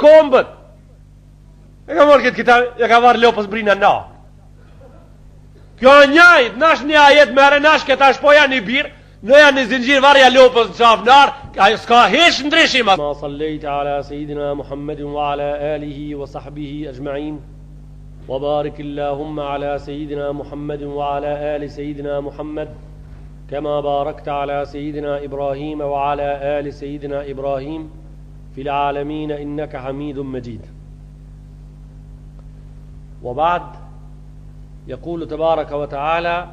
kombët. E ka marrë këtë kitab, e ka varë lopës brina na. Kjo a njajt, nash një ajet merre, nash këta shpoja një birë, vnoja një zinxhir varja lopës në qafë n'arë, ajo s'ka hiç ndryshim. Ma sallejte ala sejidina Muhammedin wa ala alihi wa sahbihi exhmain, wa barik Allahumma ala sejidina Muhammedin wa ala ali sejidina Muhammed, kema barakta ala sejidina Ibrahim wa ala ali sejidina Ibrahim, fil alamin innaka hamidun mejid. وبعد يقول تبارك وتعالى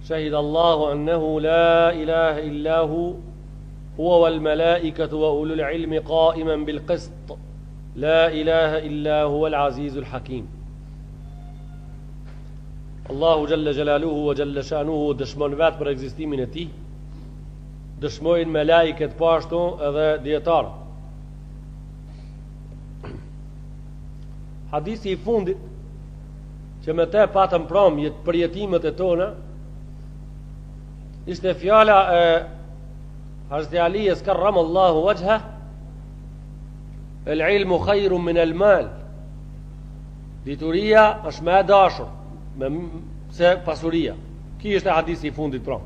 شهد الله أنه لا إله إلا هو هو والملائكة وأولو العلم قائما بالقسط لا إله إلا هو العزيز الحكيم Allahu Xhelle Xhelaluhu wa Xhelle Shanuhu dëshmon vetë për ekzistimin e tij, dëshmojnë melaiket po ashtu edhe dijetarët. Hadisi i fundit që me te patëm prom jetë përjetimet e tona ishte fjala e Hazreti Alijës karramallahu vexheh El ilmu khajru min el mal Dituria është më e dashur me, se pasuria Ky ishte hadisi i fundit prom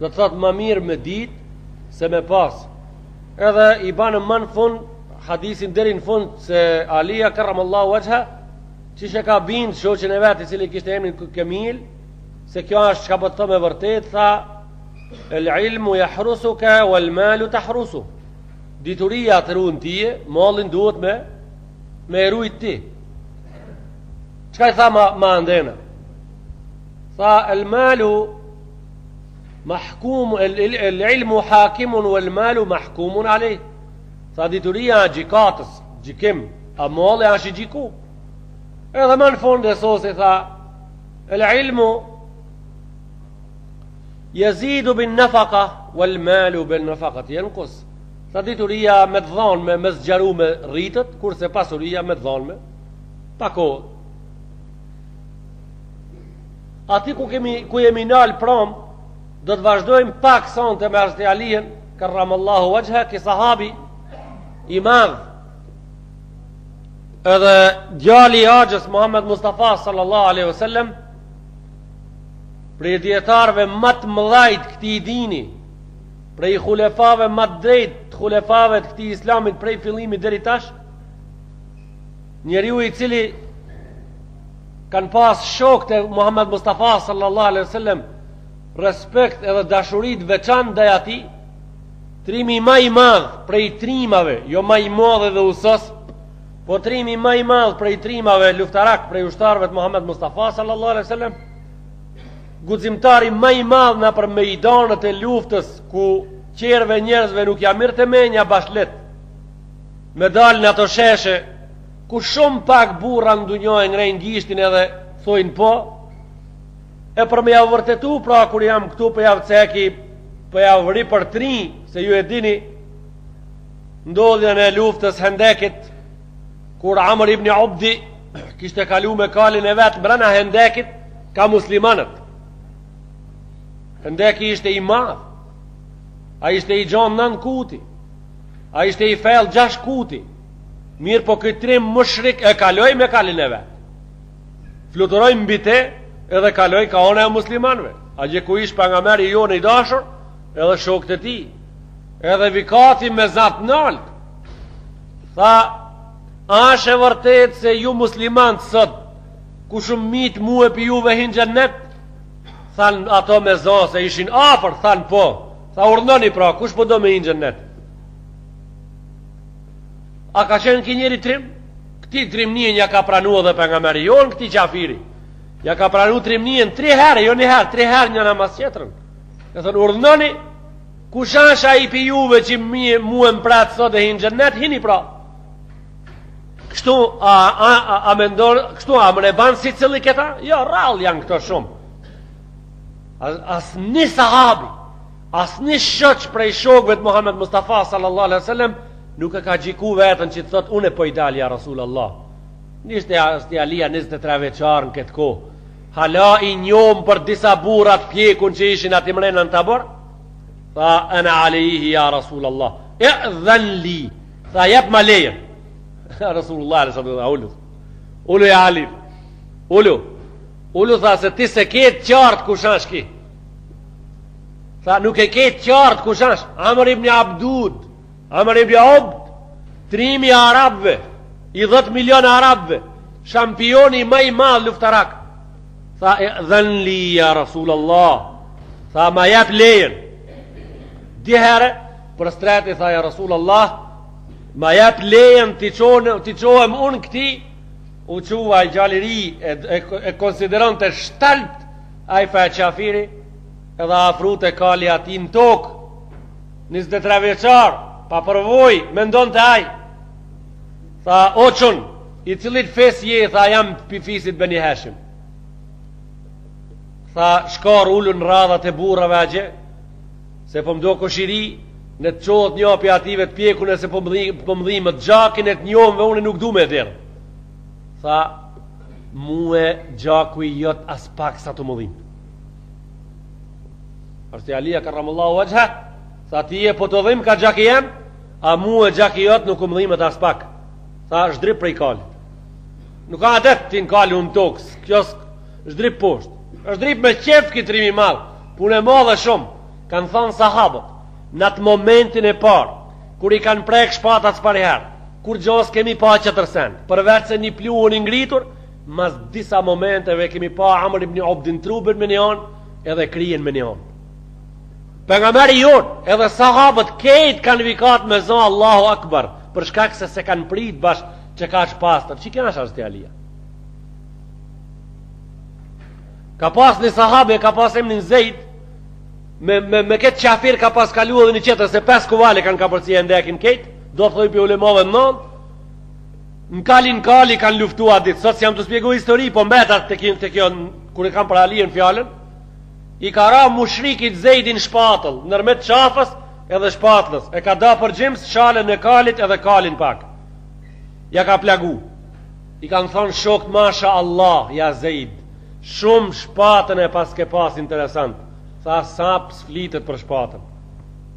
Do të thotë më mirë me dit se me pas Edhe i banëm më në fund hadisin deri në fund se Alia karramallahu vexheh qysh e ka bind shoqin e vet i cili kishte emrin Kemil se kjo është çka po të thom e vërtet tha el ilmu jahrusuka wal malu tahrusu dituria të ruan ty mallin duhet me me e rujt ti çka i tha ma, ma andena tha el malu Mahkum el ilmu hakimun wal malu mahkumun alej. Tha dituria është gjykatës, gjykim, a malli është i gjyku. Edhe më në fund e sosi tha el ilmu jezidu bin nafaka wal malu bin nafakati jenkus. Tha dituria me të dhanme, me zgjarume rritet, kurse pasuria me të dhanme pakohet. Aty ku kemi ku jemi nal prom, do të vazhdojmë pak sonte me Hazreti Alijen, karramallahu vexheh, ky sahabi i madh. Edhe djali i axhës Muhammed Mustafa sallallahu alaihi wasallam prej dijetarëve më të mëdhaj të këtij dini, prej hulefave më të drejtë të hulefave të këtij islamit prej fillimit deri tash, Njeriu i cili kanë pas shokët e Muhammed Mustafa sallallahu alaihi wasallam respekt edhe dashuri të veçantë ndaj atij, trimi ma i madh prej trimave, jo ma i madh edhe u sos, po trimi ma i madh prej trimave luftarak prej ushtarëve të Muhammed Mustafa sallallahu alaihi wasallam, guximtari ma i madh nëpër mejdanët e luftës ku qerve njerëzve nuk ja mirrte menja bash leht. Me dalë në ato sheshe, ku shumë pak burra në dunja e ngrejnë gishtin edhe thojnë po, e për me jau vërtetu, pra kur jam këtu po jau ceki, po jau ripërtri, se ju e dini, ndodhjen e luftës Hendekit, kur Amr ibn Abdi kishte kalu me kalin e vet mbrena Hendekit, ka muslimanët. Hendeki ishte i madh, ai ishte i gjanë nan kuti, Ai ishte i fellë gjash kuti. Mirëpo ky trim mushrik e kaloi me kalin e vet. Fluturoi mbi te edhe kaloi ka ona e muslimanëve. Atje ku ish pejgamberi jonë i dashur, edhe shokët e tij. Edhe vikati me za t'nalt. Tha, a është e vërtet se ju muslimanët sot, kush m'myt mue pi juve hin xhennet? Than ato me za se ishin afër, than po. Tha urdhnoni pra, kush po do me hi n'xhennet? A ka qenë ky njeri trim? Këtij trimnien ja ka pranu edhe pejgamberi jonë këtij qafiri. Ja ka pranu trimnien tri herë, jo një herë, tri herë njëna mas tjetrën. Ka thënë urdhnoni, kush është ai pi juve që mue më pret sot e hin n'xhennet, hini pra. Kështu, a, a, a, a mendon, kështu, a mun e ban secili këta? Jo, rrallë janë këto shumë. As një sahabi, as një shoq prej shokëve të Muhammed Mustafa sallallahu alaihi wasallam nuk e ka gjiku veten që të thot unë po i dal ja Rasulullah. Ishte Hazreti Alia 23 vjeçar në këtë kohë. Hala i njomë për disa burra të pjekun që ishin aty mrena në tabor. Tha ana alejhi ja Rasulullah. Idhen li. Tha, jepma lejen. Rasulullah, alejhi selam, ulu. Ulu ja Ali. Ulu. Ulu tha se ti s'e ke të qartë kush është ki. Tha nuk e ke të qartë kush është. Amr ibn Abdud. Amr ibn Abd. Trimi i arabëve, i 10 milion arabëve, shampioni ma i madh luftarak. Tha idhen li ja Rasul Allah. Tha ma jep lejen. Dy herë për s'treti tha ja Rasul Allah, ma jep lejen t'i t'i çohem unë këtij u çu ai djalë i ri e, e, e konsideronte shtalpt ai fa qafiri edhe afru te kali atij në tokë 23 vjeçar pa përvojë mendonte ai tha o çun i cilit fes je tha jam pi fisit Beni Hashim tha shko ulu në radhat e burrave atje se po m'dokesh i ri në të çohet një pi atyve të pjekun e se po më po dhimet gjakin e të njomve unë nuk du me derdh Tha, mue gjaku i jot as pak s'a tu më dhimt. Hazreti Alia karramallahu vexheh, tha ti e po të dhimka gjaki jem, a mue gjaki jot nuk më dhimet as pak. Tha, zhdryp prej kalit. Nuk ka adet ti në kalë në tokë, kjo zhdryp poshtë. Zhdryp me qef ky trim i madh, punë e madhe shumë, kanë thonë sahabët, në atë momentin e parë, kur i kanë prek shpatat s'pari herë, Kurgjo s'kemi pa qetër sen, përveç se një pluhun i ngritur, mas disa momenteve kemi pa Amr ibn Abdin trupin me një anë, edhe kryen me një anë. Pejgamberi jonë, edhe sahabët kejt kanë vikat me zo Allahu Akbar, për shkak se s'e kanë prit bash që kaq pastër. Që kja është Hazreti Alia? Ka pas një sahabe, ka pas emnin Zejd, me, me, me këtë qafir ka pas kalu edhe një qetër, se pes kuvale kanë kapërci e ndekin kejt, do thoj pi ulemave nëndë, në kalin kali kanë luftu atë ditë, sot s'jam tu spjegu histori, po mbeta te kjo, te kjo kur e kam për Alijën fjalën, i ka ra mushrikit Zejdin n'shpatëll, nërmet qafës edhe shpatllës, e ka da për gjymës shalën e kalit edhe kalin pak, ja ka plagu, i kanë thonë shokt masha Allah, ja Zejd, shumë shpatën e paske pas interesant, Tha sa s'flitet për shpatën.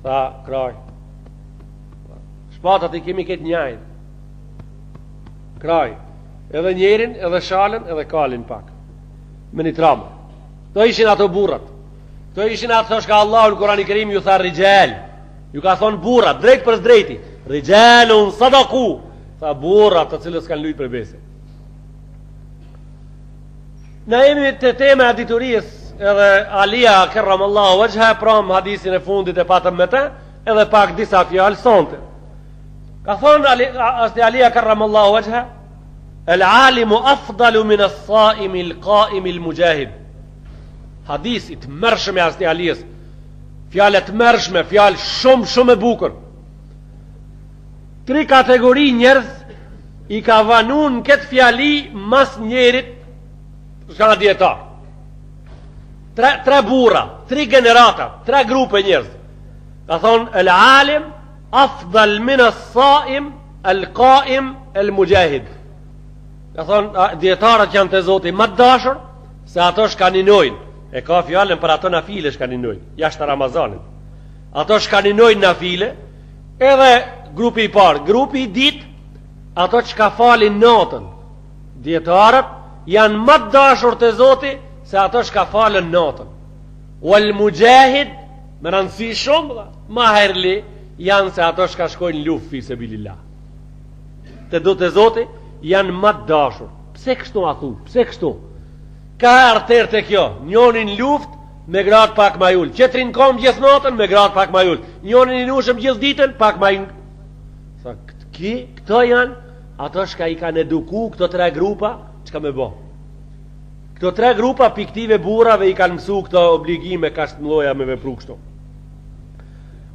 Tha kraj. Shpatat i kemi këtë njajt. Kraj. Edhe njerin, edhe shalën, edhe kalin pak. Me një tramë. Kto ishin ato burrat. Kto ishin ato shka Allahu në Kurani Kerim ju tha rixhal. Ju ka thonë burrat, drejt për drejti. Rixhalun sadaku. Tha burrat të cilët s'kanë lujt prej bese. Na jemi te tema e diturisë edhe Alia kerramallahu vexheh pram hadisin e fundit e patëm me te edhe pak disa fjalë sonte. Ka thonë Ali, Hazreti Alia kerramallahu vexheh El alimu afdalu min as saimi el kaimi el mujahid. Hadis i tmerrshëm i Hazreti Aliës. Fjalë e tmerrshme, fjalë shumë shumë e bukur. Tri kategori njerëz i ka vanu në këtë fjali mas njerit shka dijetar. Tre, tre burra, tri generata, tre grupe njerëz. Ka thonë, el alim, afdal min as saim, el kaim, el mujahid. Ka thonë, dijetarët janë te Zoti ma të dashur, se ato shka ninojnë. E ka fjalën për ato nafile shka ninojnë, jashtë Ramazanit. Ato shka ninojnë nafile, Edhe grupi i parë, grupi i dytë, ato çka falin natën, dijetarët janë më të dashur te Zoti se ato çka falën natën. Wal mujahid, me rëndësi shumë, dhe, ma hajrli janë se ato çka shkojnë në luftë fi sebilillah. Te do te Zoti janë më të dashur. Pse kështu a thu? Pse kështu? Ka herë tërë te kjo, njoni në luftë, me gradë pak ma ulët. Qetri n'kom gjithë natën, me gradë pak ma ulët. Njoni ninushëm gjithë ditën, pak ma ulët. Tha, ki, këto janë ato shka i kanë eduku këto tre grupa, çka me bo. Këto tre grupa pi këtive burrave i kanë mësu këto obligime kaq të mdhoja me vepru kështu.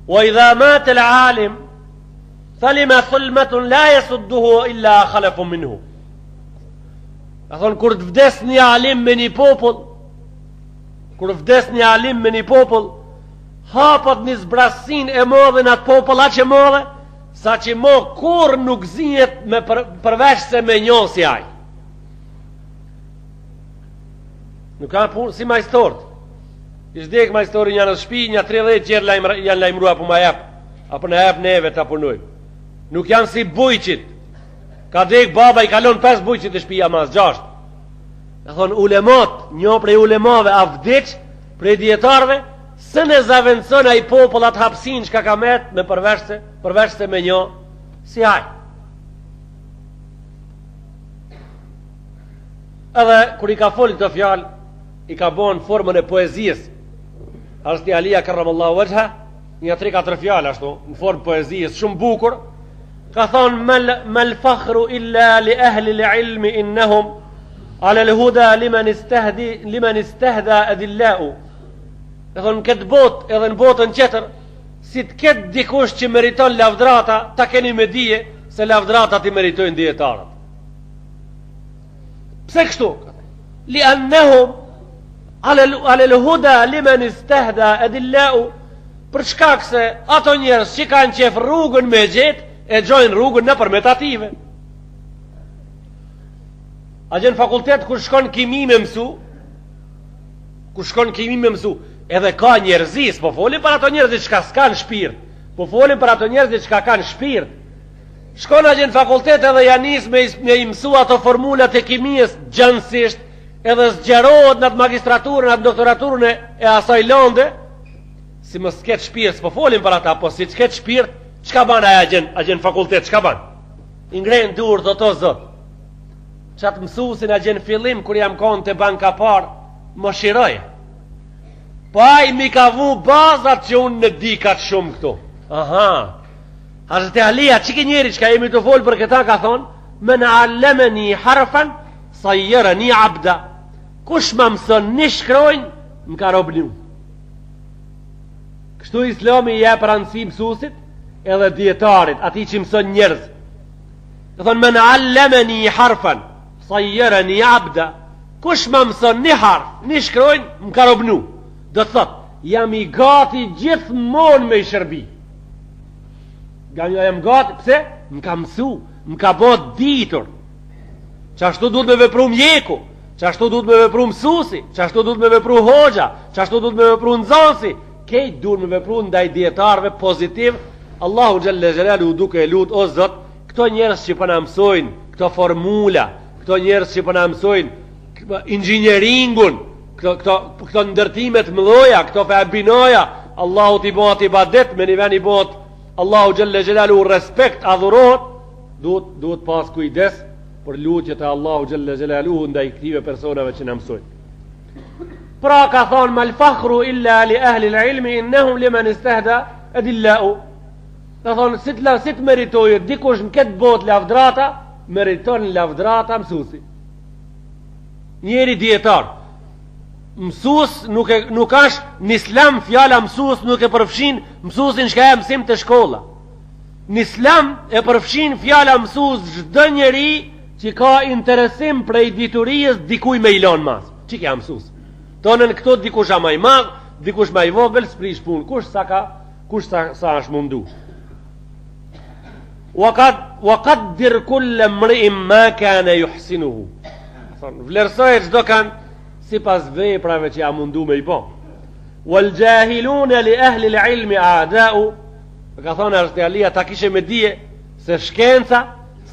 Wa idha mate el alim, thalima thulmetun la jesudduhu illa khalefun minhu. Ka thonë, kur të vdes një alim me një popull, Kur vdes një alim me një popull, hapet një zbrazësinë e madhe në atë popull aq e madhe, sa që mo kurrë nuk zihet me për, përveç se me njo si ai. Nuk ka punë si majstort. Ish dek majstori një në shpi, një 30 tjerë lajmër, janë lajmërua apo ma jep, apo na jep neve ta punojmë. Nuk janë si bujqit. Ka dek baba i ka lon 5 bujqit te shpia mas 6. Ka thonë ulemat, një prej ulemave a vdiq prej dijetarëve, s'e zavendëson ai popull atë hapsinë çka ka met me përveçse, përveçse me një si ai. Edhe kur i ka folë këto fjalë, i ka bo në formën e poezisë. Hazreti Alia karramallahu vexheh, një tri katër fjalë ashtu, në formë poezisë shumë bukur, ka thonë mel, mel fakhru illa li ehli l'ilmi innehum ala l'huda limen istehdi limen istehda edillau. Ka thonë në këtë botë edhe në botën tjetër, si të ketë dikush që meriton lavdrata, ta keni me dije se lavdratat i meritojnë dijetarët. Pse kështu? Li annehum ala l'huda limen istehda edillau për shkak se ato njerëz që kanë qef rrugën me gjet e gjojnë rrugën nëpërmjet atyve. Atje në fakultet kur shkon kimi me mësu, kur shkon kimi me mësu, edhe ka njerëzi, s'po folim për ato njerëzi çka s'kanë shpirt, po folim për ato njerëzi çka kanë shpirt, Shkon atje në fakultet edhe ja nis me, me i mësu ato formulat e kimisë gjanësisht, edhe zgjerohet në atë magistraturën, atë doktoraturën e, e asaj lande, si mos ketë shpirt, s'po folim për ata, po si të ketë shpirt, çka ban ai atje, atje në fakultet, çka ban? I ngren durt, thot o Zot. Qatë mësusin atje në fillim, kur jam konë te banka parë, më mëshiroj. Po ai m'i ka vu bazat që unë në di kaq shumë këtu. Aha, Hazreti Alia, qiky njeri çka jemi tu folë për këta ka thonë, men allemeni harfan, sajjereni abda. Kush ma mëson një shkronjë, më ka robnu. Kështu islami i jep rëndësi mësusit edhe dijetarit, atij që mëson njerëz. Ka thonë, men allemeni harfan, sajjereni abda. Kush ma mëson një harf, një shkronjë, më ka robnu. Do të thotë, jam i gati gjithmonë me i shërbi. Nga jam gati, pse? Më ka mësu, më ka bo ditur. Qashtu duhet me vepru mjeku, qashtu duhet me vepru mësusi, qashtu duhet me vepru hoxha, qashtu duhet me vepru nxansi. Kejt duhet me vepru ndaj dijetarëve pozitiv. Allahu xhelle xhelaluhu duke e lut, o Zot, këto njerëz që po na mësojnë, këto formula, këto njerëz që po na mësojnë inxhinieringun, Këto, këto, këto ndërtime të mëdhaja, këto fe binaja, Allahut i bëhet ibadet, me një vend i bëhet Allahu xhelle xhelaluhu respekt, adhurohet, duhet, duhet pas kujdes për lutjet e Allahu xhelle xhelaluhu ndaj këtyre personave që na mësojnë. Pra ka thonë, mal fakhru illa li ehli ilmi, innehum limen istehda edillau. Ka thonë, si të, la, si të meritojë, dikush në këtë botë lavdrata, meriton lavdrata mësusi. Njeri dijetar. Mësus nuk e nuk është në islam fjala mësus nuk e përfshin mësusin çka jep mësim te shkolla. Në islam e përfshin fjala mësus çdo njeri që ka interesim prej diturisë dikuj me i lon mas. Qiky a mësus? Tonën këto dikush a ma i madh, dikush ma i vogël, s'prish punë. Kush sa ka, kush sa, sa është mundu. Wa qaddir kulla mri'in ma kana yuhsinuhu. Thon, vlerësoje çdo kan sipas veprave që ja mundu me i bo. Wal jahiluna li ahli al-ilmi a'da'u. Ka thonë Hazreti Alia ta kishe me dije se shkenca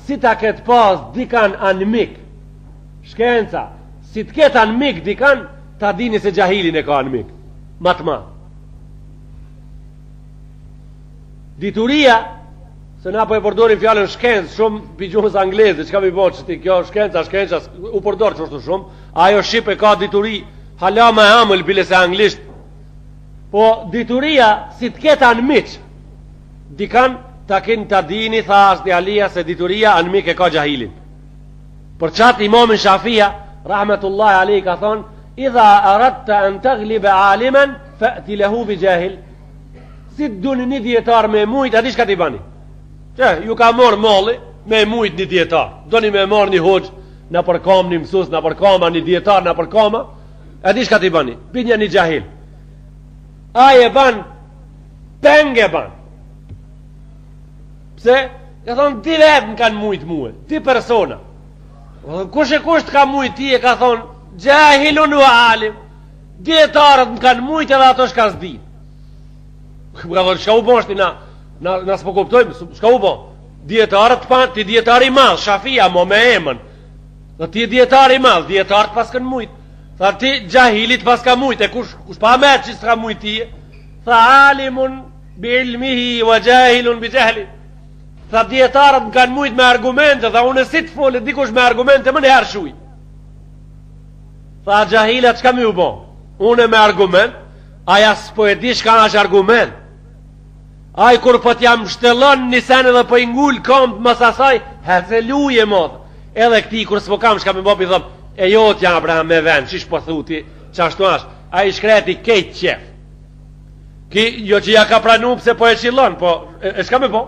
si ta ketë pas dikan anmik. Shkenca si të ketë anmik dikan ta dini se xhahilin e ka anmik. Ma të madh. Dituria, se na po e përdorim fjalën shkencë shumë pi gjuhës angleze, çka mi bo që ti kjo shkenca, shkenca u përdor qashtu shumë, ajo shqip e ka dituri hala më amël bile se anglisht. Po dituria si të ketë anmiq, dikan ta kin ta dini tha Hazreti Alia se dituria anmik e ka xhahilin. Për qatë imamin Shafia, rahmetullahi alejhi ka thonë, idha aradta an taglibe alimen, fa'ti lehu bi xhahil. Si të duni një dijetar me mujt, a di çka t'i bani? Që, ju ka morë malli me mujt një dijetar. Doni me marrë një hoxhë nëpër kamë, një mësus nëpër kama, një dijetar nëpër kama, a di çka t'i bani? Binja një xhahil. Ai e ban, peng e ban. Pse? Ka thonë, dy vetë më kanë mujt mue, dy persona. Kush e kush të ka mujt ti e ka thonë, xhahilun ue alim. Dijetarët më kanë mujt edhe ato shka s'di. Më ka thonë, shka u bo shti na, na, na s'po kuptojmë, shka u bo? Dijetarët pa, ti dijetar i madh, Shafia, mo me emën. Dhe ti dijetar i madh, dijetarët paskan mujt. Tha ti xhahili t'paska mujt, e kush, kush pa me që s'ka mujt ti? Tha alimun bi ilmihi wa xhahilun bi xhahli. Tha dijetarët më kanë mujt me argumente, tha unë si të folet dikush me argumente menjëherë shuj. Tha xhahilat çka me ju bo? Unë me argument, ai as s'po e di çka është argument. Ai kur po t'ja mshtellon një sen edhe po i ngul komt mas asaj, hec e luje mo. Edhe këtij kur s'po kam çka me bo, i thom, e jotja bre me ven, qysh po thu ti, qashtu ashtë, ai i shkreti kejt qef. Ki, jo që ja ka pranu pse po e qillon, po, e, e çka me bo?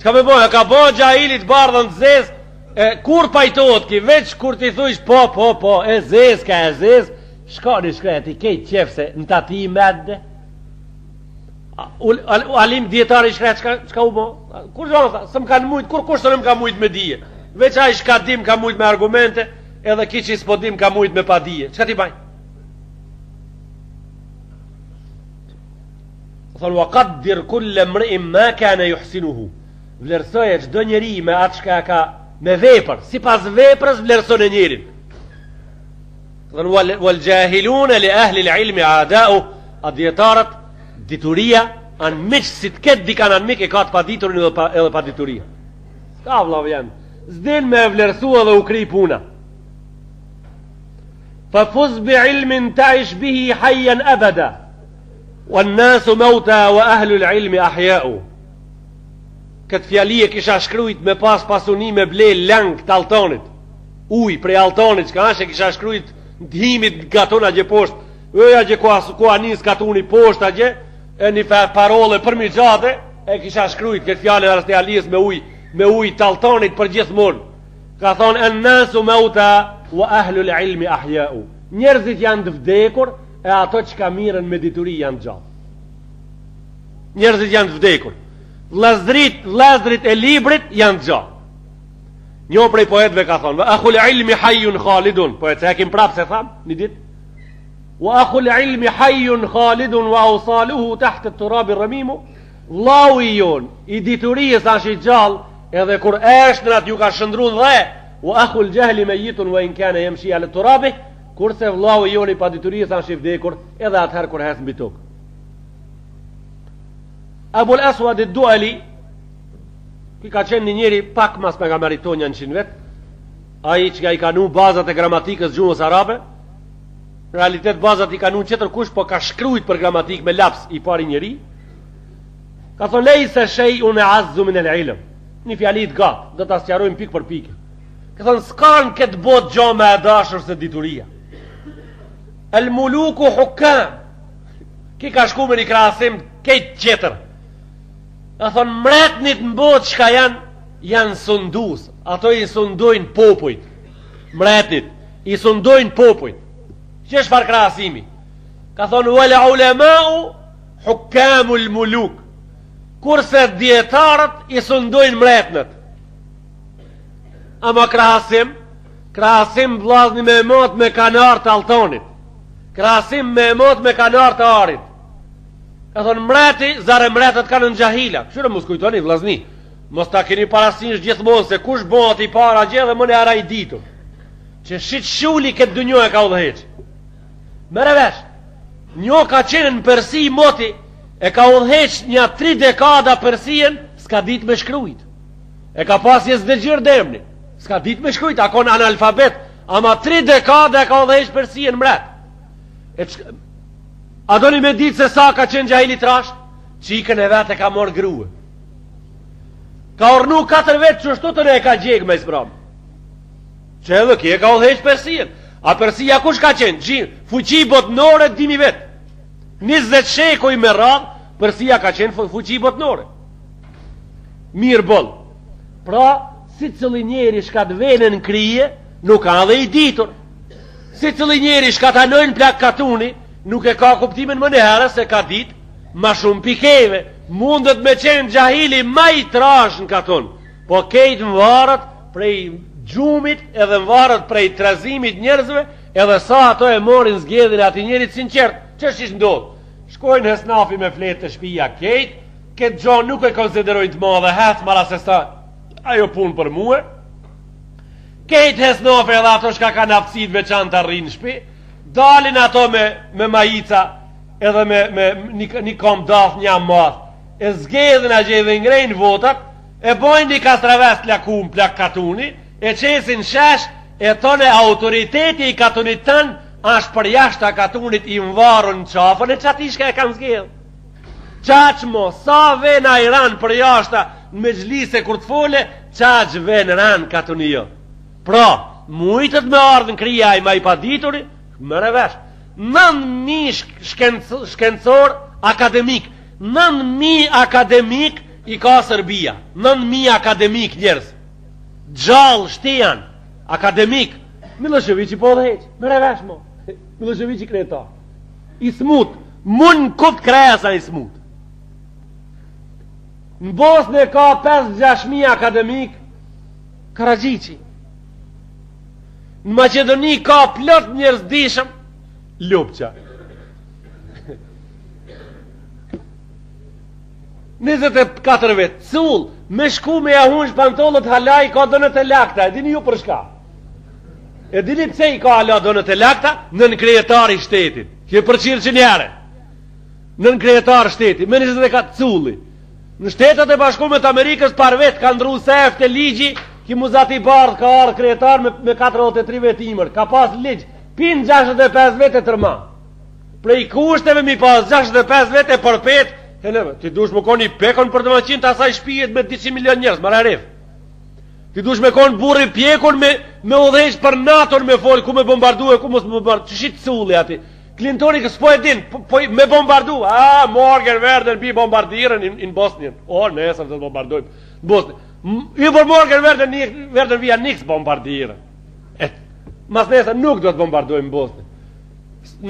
Çka me bo? E ka bo xhahili t'bardhën të zezë, e, kur pajtohet ki, veç kur t'i thujsh, po, po, po, e zezë ka e zezë, shkon i shkreti kejt qef se në ta ti medde. Alim dijetari i shkret, çka, çka u bo? Kur gjë, tha, s'më kanë mujtë, kur kush s'më ka mujtë me dije? Veç ai çka di m'ka mujtë me argumente, edhe ki që s'po di m'ka mujtë me padije. Çka t'i baj? Thonë, wa kaddir kulle mriin ma kane juhsinuhu. Vlerësoje çdo njeri me atë çka ka me vepër. Sipas veprës vlerësone njerin. Thonë, wal xhahilune li ehlil ilmi adau. A dijetarët, dituria, anmiq, si të ketë dikan anmik, e ka të paditurin edhe, pa, edhe padituria. S'ka vllau jem. S'din me vlerësu edhe u kry puna. Fa fuz bi ilmin taish bihi hajjen ebeda, wan nasu meuta wa ahlul ilmi ahjau. Këtë fjali e kisha shkrujt me pas pasuni me ble lëng të altonit, uj prej altonit, çka është e kisha shkrujt në t'himit në katun atje poshtë, ëj atje ku, ku a nis katuni poshtë atje, e një parole për mi gjate, e kisha shkrujt këtë fjalën e Alisë me uj, me uj të altonit për gjithmonë. Ka thonë en nasu meuta wa ahlul ilmi ahjau. Njerëzit janë të vdekur e ato çka mirren me dituri janë gjallë. Njerëzit janë të vdekur. Vllazrit, vllazrit e librit janë gjallë. Një prej poetëve ka thonë, "Wa akhul ilmi hayyun khalidun." Po e cekim prapë se tham një ditë. Wa akhul ilmi hayyun khalidun wa awsaluhu tahta at-turabi ramimu. Vllau i jonë i diturisë asht i gjallë Edhe kur eshtrat ju ka shndru në dhe, wa akhul xhehli mejitun wa in kane jemshi ala turabi, kurse vllau i jonë i paditurisë asht i vdekur edhe atëherë kur hec mbi tokë. Abul Aswad ed-Duali, ky ka qenë një njeri pak mas pejgamberit tonë nja 100 vjet, ai që i ka vnu bazat e gramatikës gjuhës arabe, në realitet bazat i ka vnu tjetër kush, po ka shkrujt për gramatikë me laps i pari njeri, Ka thonë lejse shejun eazzu min el ilm. Një fjali të gatë, do ta sqarojmë pikë për pikë. Ka thonë s'ka në këtë botë gjo më e dashur se dituria. El muluku hukam. Ki ka shku me një krahasim kejt tjetër. Ka thonë mretnit në botë çka janë, janë sundus. Ato i sundojnë popujt. Mretnit i sundojnë popujt. Që është farë krahasimi? Ka thonë wal ulemau Hukamul muluk. Kurse dijetarët i sundojnë mretnët. Ama krahasim, krahasim vllazni me mat me kanar të altonit. Krahasim me mat me kanar të arit. Ka thonë mreti, zare mretët kanë në xhahila. Këshyre mos kujtoni vllazni. Mos ta keni parasysh gjithmonë se kush bëhet i para gjë dhe menjëherë i ditur. Që shit shuli këtë dynjo e ka udhëheq. Merre vesh. Njo ka qenë në Persi moti, e ka udhëheq nja tri dekada Persien, s'ka dit me shkrujt. E ka pas Jezdexhird emnin, s'ka dit me shkrujt, a kon analfabet, ama tri dekada e ka udhëheq Persien mret. E që, a doni me dit se sa ka qenë xhahil i trash? Çikën e vet e ka morë grue. Ka ornu 4 vetë qështu të ne e ka gjegë me isbram. Që edhe ky e ka udhëheq Persien. A Persia kush ka qenë? Gjin, fuqi botnore 2000 vjet. 20 shekuj me radhë, Persia ka qenë fuqi botnore. Mirë boll. Pra, secili njeri shka të vjen në krye, nuk a dhe i ditur. Secili njeri shka të anojnë plak katuni, nuk e ka kuptimin menjëherë se ka ditë, ma shumë pikeve, mundet me qenë xhahili ma i trash në katun. Po kejt më varet prej gjumit edhe më varet prej trazimit njerëzve edhe sa ato e morin zgjedhjen e atij njerit sinqert. Qysh ndodh? Shkojnë esnafi me fletë te shpia kejt, Këtë gjo nuk e konsiderojnë të madhe, hec mara se sa ajo punë për mue. Kejt esnafe edhe ato shka kanë aftësi të veçanta rrinë në shpi, dalin ato me, me majica edhe me, me një, një kom dath një math, e zgedhin atje dhe ngrejnë votat, e bojnë një kastraves të lakum plak katuni, e qesin shesh, e thonë autoriteti i katunit tënë, ashtë përjashta katunit i mvarun në qafën e qatij shka e kanë zgedhë. Qaq mo, sa ven ajran përjashta në mexhlise kur të fole, qaq ven ran katuni jo. Pra, mujtët me ardhë në krye ai ma i padituri, merre vesh. 9.000 shkenc, shkencor akademik, 9.000 akademik i ka Serbia, 9.000 akademik njerëz. Gjallë shti janë, akademik. Millosheviqi po udhëheq, merre vesh mo. Millosheviqi kryetar. I smut, mun në kupë kresa i smut. Në Bosnë ka 5-6.000 akademik, Karaxhiqi. Në Maqedoni ka plot njerëz dijshëm, Lupça. 24 vjet, cull, me shku me ja hunj pantolët hala i ka donët e lakta, e dini ju për shka? E dini pse i ka hala donët e lakta? Nënkryetar i shtetit. Që përqirë që njëre. Nënkryetar shtetit. Me 24 culli. Në shtetet e bashkume të Amerikës par vjet ka ndru sefte ligji, ki muzati bardh ka ardhë kryetar me, me 43 vjet ymër. Ka pas ligj, pin 65 vjet e tërma. Prej kushteve mi pas 65 vjet e përpet, e neve, ti dush me kon i pjekun për të më të asaj shpijet me 200 milion njerëz, mara rif. Ti dush me kon burri pjekun me, me udhëheq për NATO-n me fol, ku me bombardu e ku mos me bombardu. Qysh i culli ati? Clintoni kë s'po e din, po, po me bombardu. A, morgen werden wir bombardieren in, in Bosnien. O, nesër do të bombardojmë në Bosnjë. Übermorgen werden, werden wir nix bombardieren. E, mas nesër nuk do të bombardojmë në Bosnjë.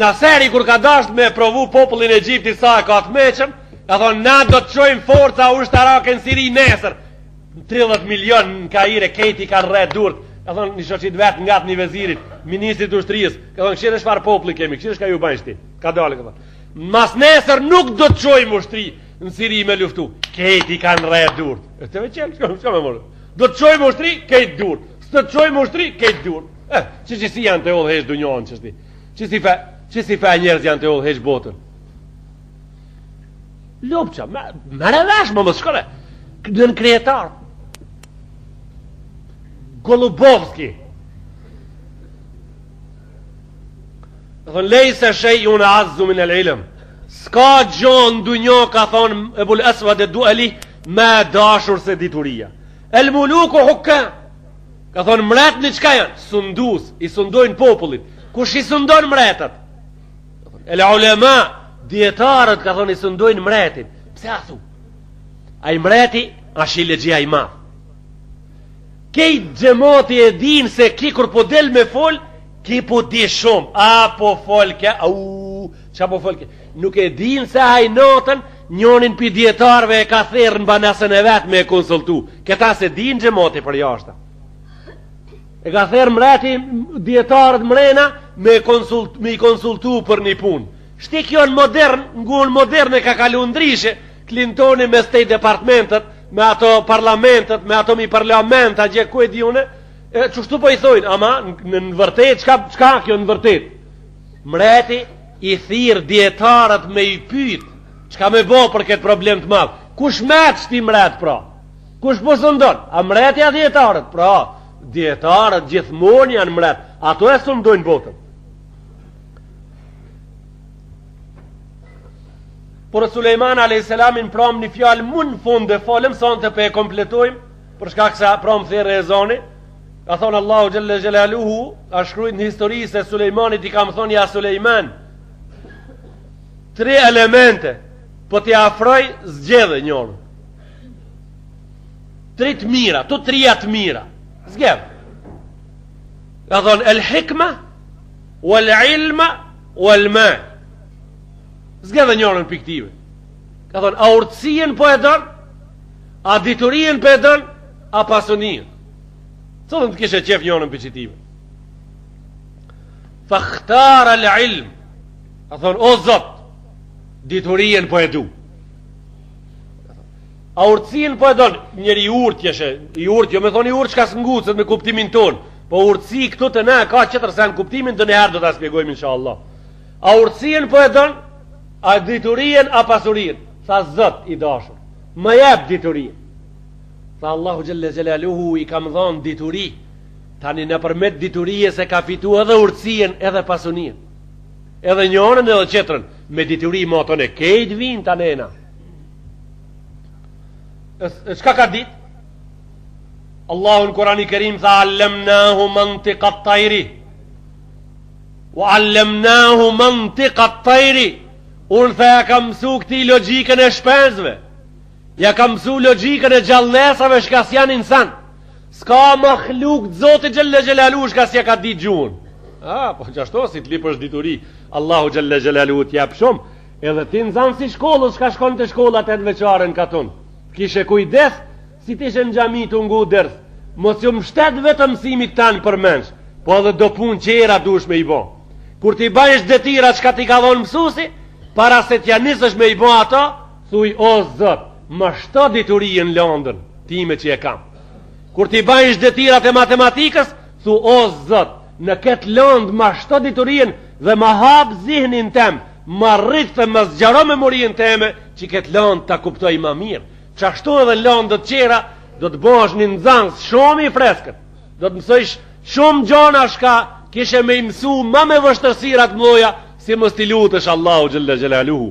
Naseri kur ka dasht me provu popullin e Egjiptit sa e ka të meçëm, ka thonë na do të çojmë forca ushtarake në Siri nesër. 30 milion në Kaire, kejt i kanë rre durt. Ka thonë një shoqit vetë ngat një vezirit, ministrit të ushtrisë. Ka thonë kqyre çfarë populli kemi, kqyre çka ju bajnë shti. Ka dalë, ka thonë. Mas nesër nuk do të çojmë ushtri në Siri me luftu. Kejt i kanë rre durt. E të veqel, çka, çka me morë? Do të çojmë ushtri, kejt durt. S'do të çojmë ushtri, kejt durt. Eh, që që si janë tu udhëheq dunjonë që shti? Që si fe, që si fe njerëz janë tu udhëheq botën? Lopça, merre vesh, më mos shkove. Nënkryetar. Golubovski. Thonë, lejse shejun eazzu min el ilm. S'ka gjo në dunjo, ka thonë Ebul Esvad ed-Dueli, ma e dashur se dituria. El muluku hukkam. Ka thonë, mretnit çka janë? Sundus, i sundojnë popullit. Kush i sundon mretët? El ulema, dijetarët ka thonë i sundojnë mretin. Pse a thu? Ai mreti asht hilexhia i madh. Kejt xhemati e din se ki kur po del me fol, ki po di shumë. A po fol ke, au, ça po fol ke? Nuk e din se ai natën njonin pi dijetarëve e ka thirrë në banesën e vet me e konsultu. Këta s'e din xhemati përjashta. E ka thirrë mreti dijetarët mrena me, konsult, me i konsultu për një punë. Shti kjo në modern, në gjuhën moderne ka kalu ndryshe, Clintoni me State Departmentet, me ato parlamentet, me ato mi parlament, a gje ku e di une, e qështu po i thojnë, ama në, në vërtet, çka, çka kjo në vërtet? Mreti i thirr dijetarët me i pyt, çka me bo për këtë problem të madh? Kush met shti mret pra? Kush po sundon? A mreti a dijetarët? Pra, dijetarët gjithmonë janë mret. Ato e sundojnë botën. Por Sulejman a.s. pram një fjalë mu në fund e folëm, sonte po e kompletojmë, për shkak se pram thirr ezani, ka thonë Allahu Xhelle Xhelaluhu, a shkrujt në histori se Sulejmanit i kam thonë ja Sulejman, tri elemente, po t'i afroj zgjedhe njërën. Tri të mira, të trija të mira. Zgjedh. Ka thonë, el hikma, wal ilma, wal mal. Zgjedhe njërën pi këtyve. Ka thonë, a urtësien po e don, a diturien po e don, a pasunien. Cilën të kishe qef njërën pi qëtyve. Fakhtara el ilm. Ka thonë, o zot, diturien po e du. A urtësinë po e don njeri i urtë jeshe, i urtë, jo me thonë i urtë çka s'ngucet me kuptimin tonë, po urtësi këtu te na ka qetër sen kuptimin, ndonjëherë do ta spjegojmë inshallah. A urtësinë po e don, a diturinë, a pasurinë? Tha Zot i dashur, më jep diturinë. Tha Allahu xhelle xhelaluhu i kam dhonë dituri, tani nëpërmjet diturisë e ka fitu edhe urtësinë edhe pasuninë. Edhe njërën edhe qetrën, me dituri matone kejt vinë tanena. E çka ka dit? Allahu në Kurani Kerim tha allemnahu mantika tajri. Wa allemnahu mantika tajri. Unë tha ja kam mësu këtij logjikën e shpenzve. Ja kam mësu logjikën e gjallnesave shka s'janë insan. S'ka mahluk të Zotit xhelle xhelaluhu shka s'ja ka dit gjuhën. Ah, po qashtu si të lipësh dituri, Allahu xhelle xhelaluhu t'jep shumë. Edhe ti nxanës i shkollës shka shkon te shkolla tetëvjeçare në katun. Kishe kujdes si t'ishe në xhami tu ngu ders. Mos ju mshtet vetëm mësimit tan përmendsh, po edhe do punë qera duhesh me i bo. Kur t'i bajsh detyrat çka t'i ka dhonë mësusi, para se t'ja nisësh me i bo ato, thuj o Zot, më shto diturinë n'landën time që e kam. Kur t'i bajsh detyrat e matematikës, thu o Zot, në këtë landë ma shto diturinë dhe ma hap zihnin tem, Ma rrit dhe ma zgjaro memorien teme që këtë landë ta kuptoj ma mirë. Qashtu edhe landët tjera do të bëhesh një nxanës shumë i freskët. Do të mësojsh shumë gjona shka kishe me i mësu ma me vështërsira të mdhoja si mos t'i lutesh Allahu xhelle xhelaluhu.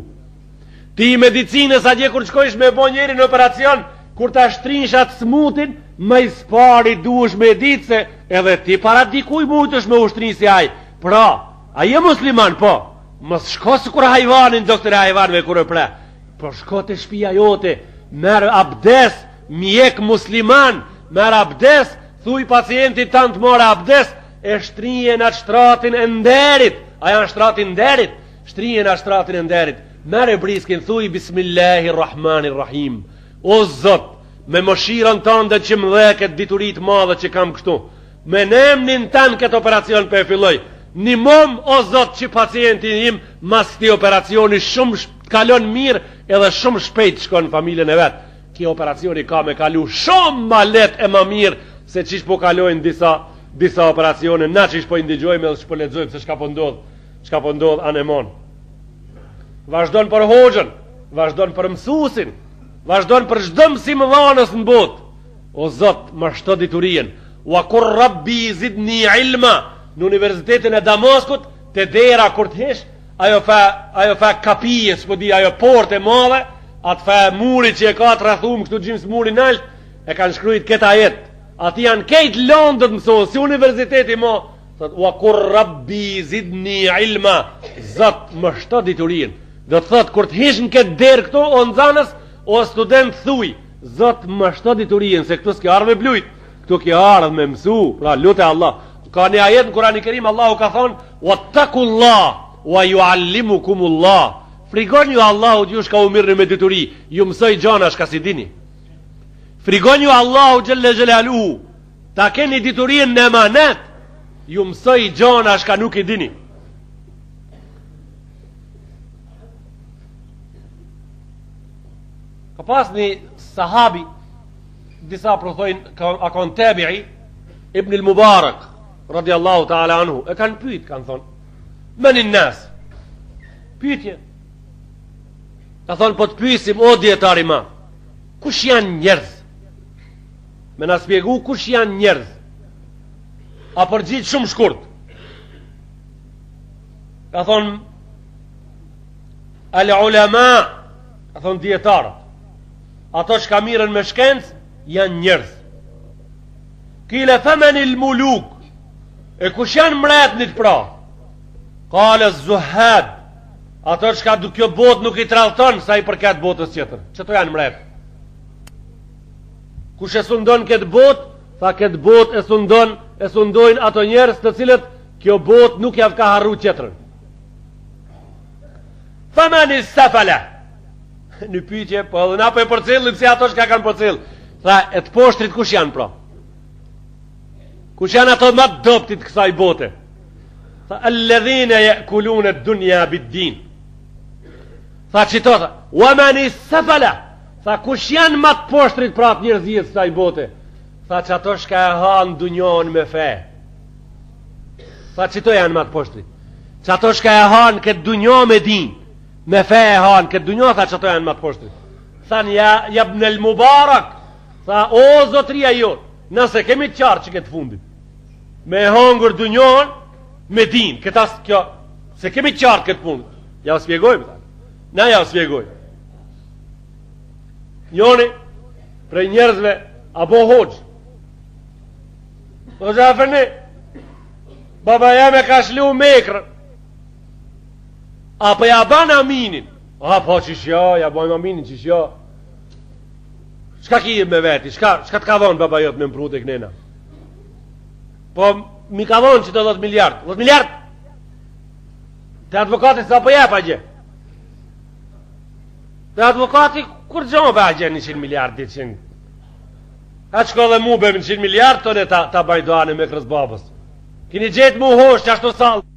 Ti i medicinës atje kur shkojsh me bo njerin operacion, kur ta shtrinsh atë smutin, ma s'pari duhesh me ditë se edhe ti para dikuj mujtësh me u shtri si ai. Pra, a je musliman, po, Mos shko sikur hajvanin, doktor e hajvanve kur e pre. Po shko te shpia jote, merr abdes, mjek musliman, merr abdes, thuj pacientit tand të marrë abdes, e shtrije në atë shtratin e nderit. A janë shtratin nderit? Shtrije në atë shtratin e nderit. Merre briskin, thuj bismillahi rahmani rahim. O Zot, me mëshirën tande që më dhe këtë dituri të madhe që kam kështu. Me nemnin tan këtë operacion po e filloj. Nimom o Zot që pacienti im mas këtij operacioni shumë kalon mirë edhe shumë shpejt shkon në familjen e vet. Ky operacioni ka me kalu shumë ma let e ma mirë se qysh po kalojnë disa disa operacione, na qysh po i ndigjojmë edhe që po lexojmë se çka po ndodh, çka po ndodh anemon. Vazhdon për hoxhën, vazhdon për mësusin, vazhdon për çdo mësimdhanës në botë. O Zot, më shto diturinë. Wa kur rabbi zidni ilma në Universitetin e Damaskut, te dera kur të hish, ajo fa ajo fa kapije, s'po di, ajo portë e madhe, atë fa muri që e ka të rrethum këtu gjymsë muri nalt, e kanë shkrujt këtë ajet. Aty janë kejt lëndët mësohen, si universiteti mo, thot wa kur rabbi zidni ilma, Zot më shto diturinë. Do të thot kur të hish në këtë derë këtu o nxanës, o student thuj, Zot më shto diturinë se këtu s'ke ardhë me blujt, këtu ke ardhë me mësu, pra lute Allah. Ka një ajet në Kurani Kerim Allahu ka thonë: "Wattaqullah wa yuallimukumullah." Frigonju Allahut ju shka u mirrni me dituri, ju mësoj gjana shka s'i dini. Frigonju Allahu xhelle xhelaluhu, ta keni diturinë në emanet, ju mësoj gjana shka nuk i dini. Ka pas një sahabi, disa po thojnë, ka, a kon tabi'i, Ibn al-Mubarak, radiallahu ta'ala anhu, e kanë pyt, kanë thonë, menin nas, pytje, ka thonë, po të pysim, o dijetar i madh, kush janë njerëz? Me na spjegu, kush janë njerëz? A përgjigj shumë shkurt? Ka thonë, al ulema, Ka thonë dijetarët, ato çka mirren me shkencë, janë njerëz. Kile femenil muluk, e kush janë mretnit pra? Kale zuhad, ato çka kjo botë nuk i tradhton, sa i përket botës tjetër. Qëto janë mret? Kush e sundon këtë botë, tha këtë botë e sundon, e sundojnë ato njerëz të cilët kjo botë nuk jav ka harru tjetrën. Femeni sefele. Një pyetje, po edhe na po e përcjellim si ato çka kanë përcjell. Tha, e të poshtrit kush janë pra? Kush janë ato më të dobtit kësaj bote? Tha, alledhine jekulune dunja bid-din. Tha, qito, tha, wa meni sefele. Tha kush janë ma të poshtrit pra të njerëzisë kësaj bote? Tha qato shka e hanë dunjon me fe. Tha qito janë ma të poshtrit. Qato shka e hanë këtë dunjo me din, me fe e hanë këtë dunjo, tha qato janë ma të poshtrit. Thanë ja, jabnel Mubarak, tha o zotria jonë, na s'e kemi të qartë që këtë fundit. Me e hangër dunjon, me din, këta kjo, s'e kemi të qartë këtë punë. Ja u spjegojmë, tha. Na ja u spjegojmë. Njoni prej njerëzve a bo hoxhë. Hoxhë efendi, baba jem e ka shlu mekrën. A po ja ban aminin? A po qysh jo, ja bajmë aminin, qysh jo. Çka ki me veti, çka, çka të ka dhonë baba jot me m'pru te knena? Po m'i ka dhonë qito 10 miliard, 10 miliard? Te advokati sa po jep atje? Te advokati kurgjo be atje 100 miliard, 200. A çka dhe mu be 100 miliard, të ne ta, ta baj duan e mekrës babës. Kini gjetë mu hoxhë qashtu sallë.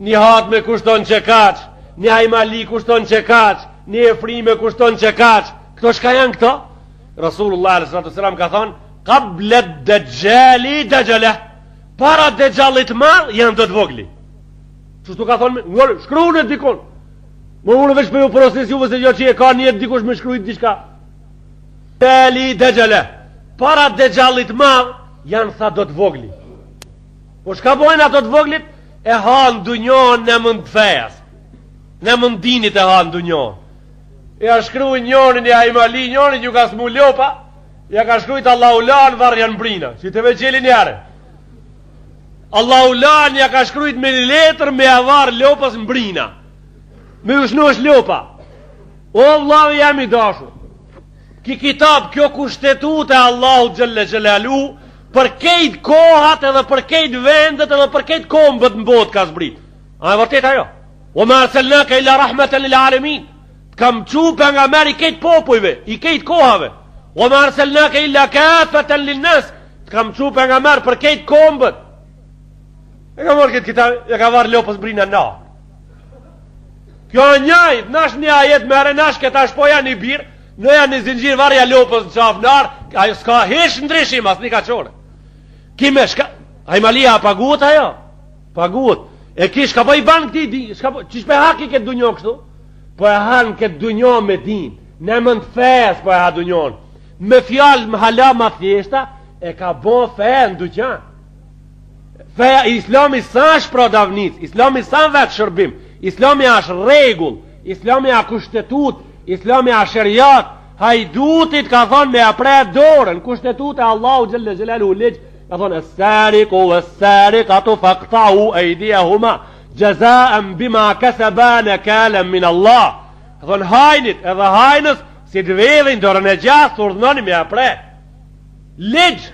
Një hatme kushton qekaq, një hajmali kushton qekaq, një afrime kushton qekaq. Këto shka janë këto? Rasulullah a.s. ka thonë, kable dexhali dexhale, para dexhallit madh janë do të vogli. Qështu ka thonë, ngorë, shkru në dikun. Më unë veç për ju porosis juve se jo që e ka nijet dikush me shkrujt diçka. Dexhali dexhale, para dexhallit madh janë tha do të vogli. Po shka bojnë ato të voglit? E hanë dunjon në emën të fejas. Në emën dinit e hanë dunjon. Ja shkru njonin një hajmali, njonin ju ka smu lopa, ja ka shkrujt Allahu lan varja n'brina. Që të ve qelin jare. Allahu lan ja ka shkrujt me një letër me ja varë lopës në brina. Me ju shnosh lopa. O vllau jem i dashur. Ki kitab, kjo kushtetutë e Allahu xhelle xhelaluhu, për kejt kohat edhe për kejt vendet edhe për kejt kombët në botë ka zbrit. A e vërtet ajo? Ue ma erselnake illa rahmeten lil alemin. Të kam çu pejgamber i kejt popujve, i kejt kohave. Ue ma erselnake illa kafeten lin nas. Të kam çu pejgamber për kejt kombët. E ka marrë këtë kitab, e ka varë lopës brina na. Kjo e njajt, nash një ajet merre, nash këta shpoja një birë, në janë një zinxhir varja lopës në qafë n'arë, ajo s'ka hiç ndryshim, as një kaqore. Ki me shka, hajmalia a paguhet ajo? Paguhet. E ki shka po i ban këti, di, shka po, qysh pe ha ki këtë dunjo kështu? Po e han këtë dunjo me din, në emën të fesë po e ha dunjon. Me fjalë më hala ma thjeshta, e ka bo fe në duqan. Feja, islami s'është prodavnicë, islami s'a vetëshërbim, islami është rregull, islami a kushtetut, islami a sheriat, hajdutit ka thonë me ja pre dorën, kushtetut e Allahu xhelle xhelaluhu ligj, ka thonë, es-sariku ves-sarikatu faktau ejdijehuma, xhezaen bima keseba nekalen min Allah, ka thonë, hajnit edhe hajnës, si të vedhin dorën e gjathtë, urdhnoni me ja pre. Ligj!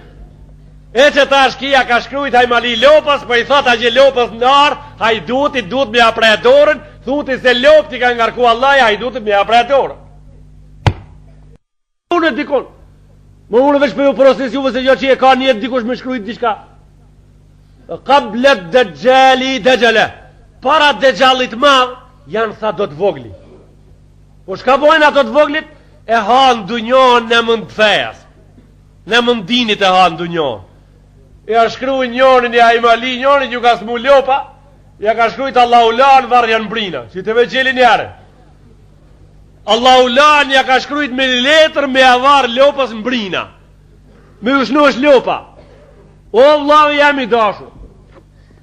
E që tash ki ja ka shkrujt hajmali lopës, po i thot atje lopës n'arë, hajdutit duhet me ja pre dorën, Thuti se lopët i ka ngarku Allahi, hajdutit me ja pre dorën. Unë dikun. Më unë veç për po ju porosis juve se jo që e ka nijet dikush me shkrujt diçka. Kable dexhali dexhale. Para dexhallit madh, janë tha do të vogli. Po shka bojnë ato të voglit? E hanë dunjon në emën të fesë. Në emën dinit e hanë dunjon. Ja shkruj njonin, ja i mali njonin, ju ka smu lopa, ja ka shkrujt Allahu lan, varja n'brina. Që të ve gjelin jare. Allahu lan, ja ka shkrujt me një letër me ja varë lopës në brina. Me ju shnosh lopa. O vllau jem i dashur.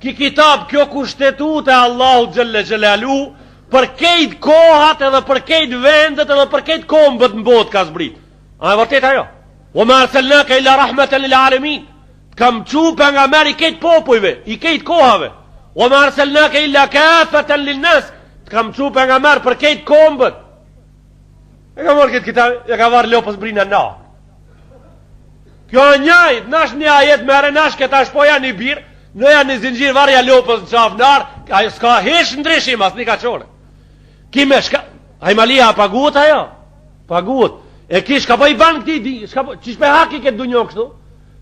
Ki kitab, kjo kushtetutë e Allahu xhelle xhelaluhu, për kejt kohat edhe për kejt vendet edhe për kejt kombët në botë ka zbrit. A e vërtet ajo? Wa ma arselnake illa rahmeten lil alemin. Të kam çu pejgamber i kejt popujve, i kejt kohave. Wa ma arselnake illa kafeten lin nas. Të kam çu pejgamber për kejt kombët. E ka marrë këtë kitab, e ka varë lopës brina na. Kjo e njajt, nash një ajet merre, nash këta shpoja një birë, vnoja një zinxhir varja lopës në qafë n'arë, ajo s'ka hiç ndryshim, as një ka qore. Ki me shka, hajmalia a paguhet ajo? Paguhet. E ki shka po i ban këti, di, shka po, qysh po e ha ki këtë dunjo kështu?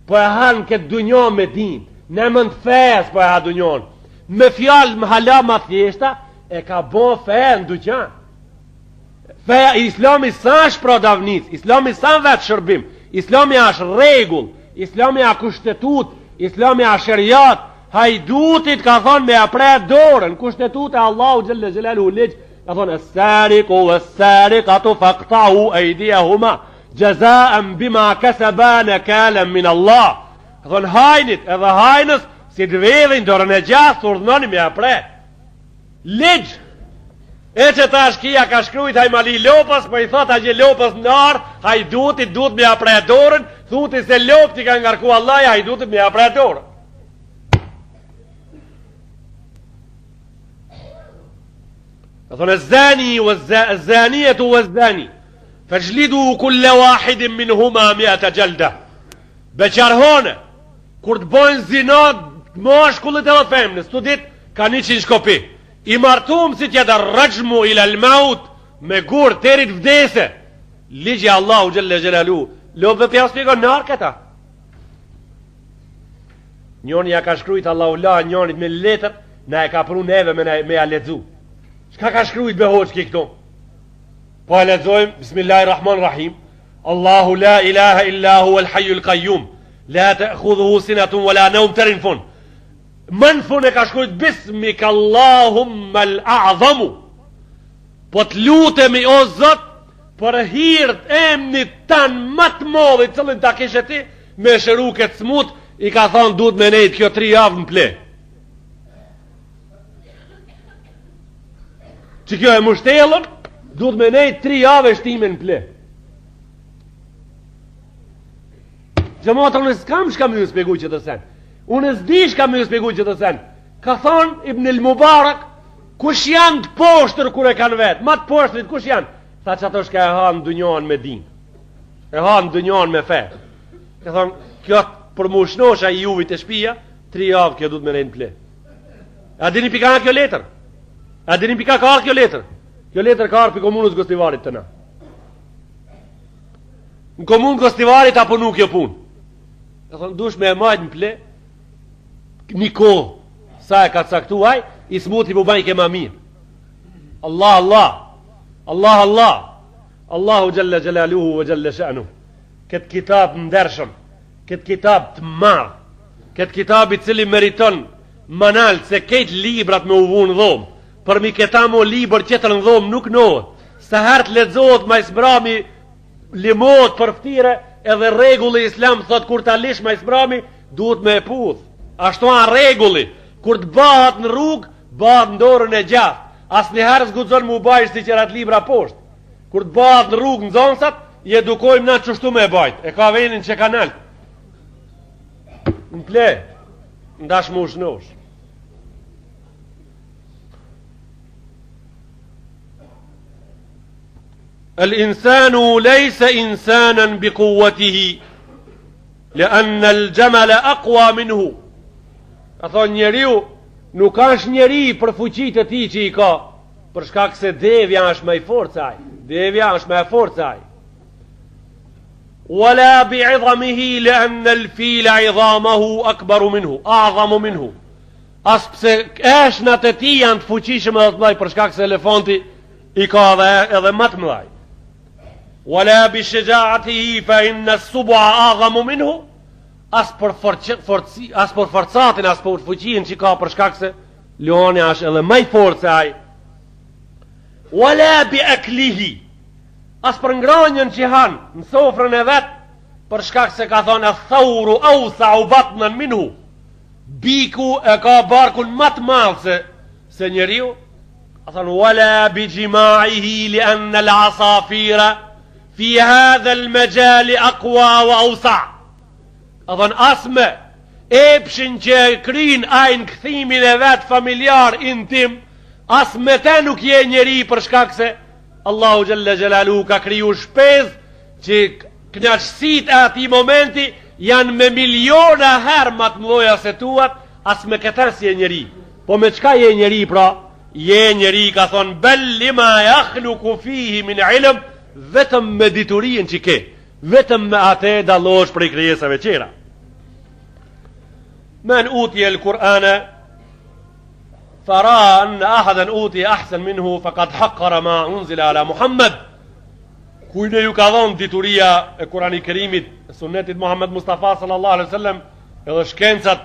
Po e han këtë dunjo me din, në emën të fesë po e ha dunjon. Me fjalë më hala ma thjeshta, e ka bo fenë dyqan. Feja, islami s'është prodavnicë, islami s'a vetëshërbim, islami është rregull, islami a kushtetut, islami a sheriat, hajdutit ka thonë me ja pre dorën, kushtetut e Allahu xhelle xhelaluhu ligj, Ka thonë, es-sariku ves-sarikatu faktau ejdijehuma, xhezaen bima keseba nekalen min Allah. Ka thonë, hajnit edhe hajnës, si të vedhin dorën e gjathtë, urdhnoni me ja pre. Ligj! E që tash ki ja ka shkrujt hajmali lopës, po i thot a gje lopës në arë, hajdutit duhet me ja pre dorën, thuti se lopët i ka ngarku Allahi, hajdutit me ja pre dorën. Ka thonë, zani, zanijetu ve zani, fexhlidu kulle wahidin minhuma miete xhelde. Beqarhone, kur të bojnë zina mashkullit edhe femnës, të dit, ka një shkopi. I martum si t'jetë rexhmu ilel meut, me gur deri t'vdese. Ligji Allahu xhelle xhelaluhu, lopëve p'ja spjegon në arë këta. Njoni ja ka shkrujt Allahu la njonit me letër, na e ka pru neve me, me ja lexu. Çka ka shkrujt be hoxhë ki këtu? Po e lexojmë, Bismillahirrahmanirrahim. Allahu la ilaha illa huwa al-hayyul qayyum. La ta'khudhuhu sinatun wala nawm deri n'fund. Më në fund e ka shkrujt Bismika Allahumma al-a'zamu. Po të lutemi o Zot për hir të emnit tan më të madh, cilin ta kishe ti, me shëru këtë smut, i ka thonë duhet me nejtë kjo tri javë në pleh. Që kjo e mushtellën, duhet me nejtë tri javë e shtime në pleh. Xhemat, unë s'kam shka me ju spjegu qetër sen. Unë s'di shka me ju spjegu qetër sen. Ka thonë Ibn el Mubarak, kush janë të poshtër kur e kanë vetë? Ma të poshtrit, kush janë? Tha qato shka e hanë dunjon me din. E hanë dunjon me fe. Ka thonë, kjo për mu shnosh ai juvit e shpia, tri javë kjo duhet me nejtë në pleh. A dini pi ka kjo letër? A dini pi ka ka ardhë kjo letër? Kjo letër ka ardhë pi komunës Gostivarit te na. Në komunë Gostivarit a punu kjo punë. Ka thonë, dush me e majtë në pleh, një kohë, sa e ka caktu aj, i smuti po bajke ma mirë. Allah, Allah, Allah, Allah, Allahu xhelle xhelaluhu ve xhelle shanuhu. Këtë kitab ndershëm, këtë kitab të madh, këtë kitab i cili meriton ma nalt se kejt librat me u vu në dhomë, përmi këta mo libër tjetër në dhomë nuk nohet, sa herë të lexohet ma s'mbrami limohet për ftire edhe rregulli islam thot kur ta lish ma s'mbrami duhet me e puth. Ashtu a rregulli, kur të bahet në rrugë, bahet në dorën e gjathtë. Asnjëherë s'guxon mu bajt si qerat libra poshtë. Kur të bahet në rrugë nxënësat, i edukojmë na qështu me e bajt. E ka venin që ka nalt. Në pleh, ndash mu shnosh. El insanu lejse insanan bi kuwatihi, le enne el xhemele akwa minhu. Ka thonë njeriu, nuk është njeri për fuqitë e tij që i ka. Për shkak se devja është më i fortë se ai. Devja është më e fortë se ai. Wala bi idhamihi li anna al fil idhamahu akbar minhu, a'zamu minhu. As pse eshnat e tij janë të fuqishëm edhe të mëdhaj për shkak se elefanti i ka edhe edhe më të mëdhaj. Wala bi shaja'atihi fa inna as-sub'a a'zamu minhu. As për forcë, forci, as për forcatin, as për fuqinë që ka për shkak se Luani është edhe më i fortë se ai. Wala bi aklihi. As për ngranjën që han në sofrën e vet, për shkak se ka thonë ath-thawru awsa'u batnan minhu. Biku e ka barkun më të madh se se njeriu. Ka thonë wala bi jima'ihi li anna al-asafira fi hadha al-majal aqwa wa awsa'. Ka thonë as me epshin që e kryn ai në kthimin e vet familjar intim, as me te nuk je njeri për shkak se Allahu Xhelle Xhelaluhu ka kriju shpezë që knaqësitë e atij momenti janë me miliona herë ma të mdhoja se tuat, as me këta s'je njeri. Po me çka je njeri pra? Je njeri ka thonë bel lima jahluku fihi min ilm, vetëm me diturinë që ke. Vetëm me ate dallohesh prej krijesave tjera. Men utije el Kur'ane, fara enne ahaden utije ahsen minhu, fekad hakkara ma unzile ala Muhammed. Kujt ju ka dhonë dituria e Kurani Kerimit, e sunnetit Muhammed Mustafa sallallahu alaihi sallam, edhe shkencat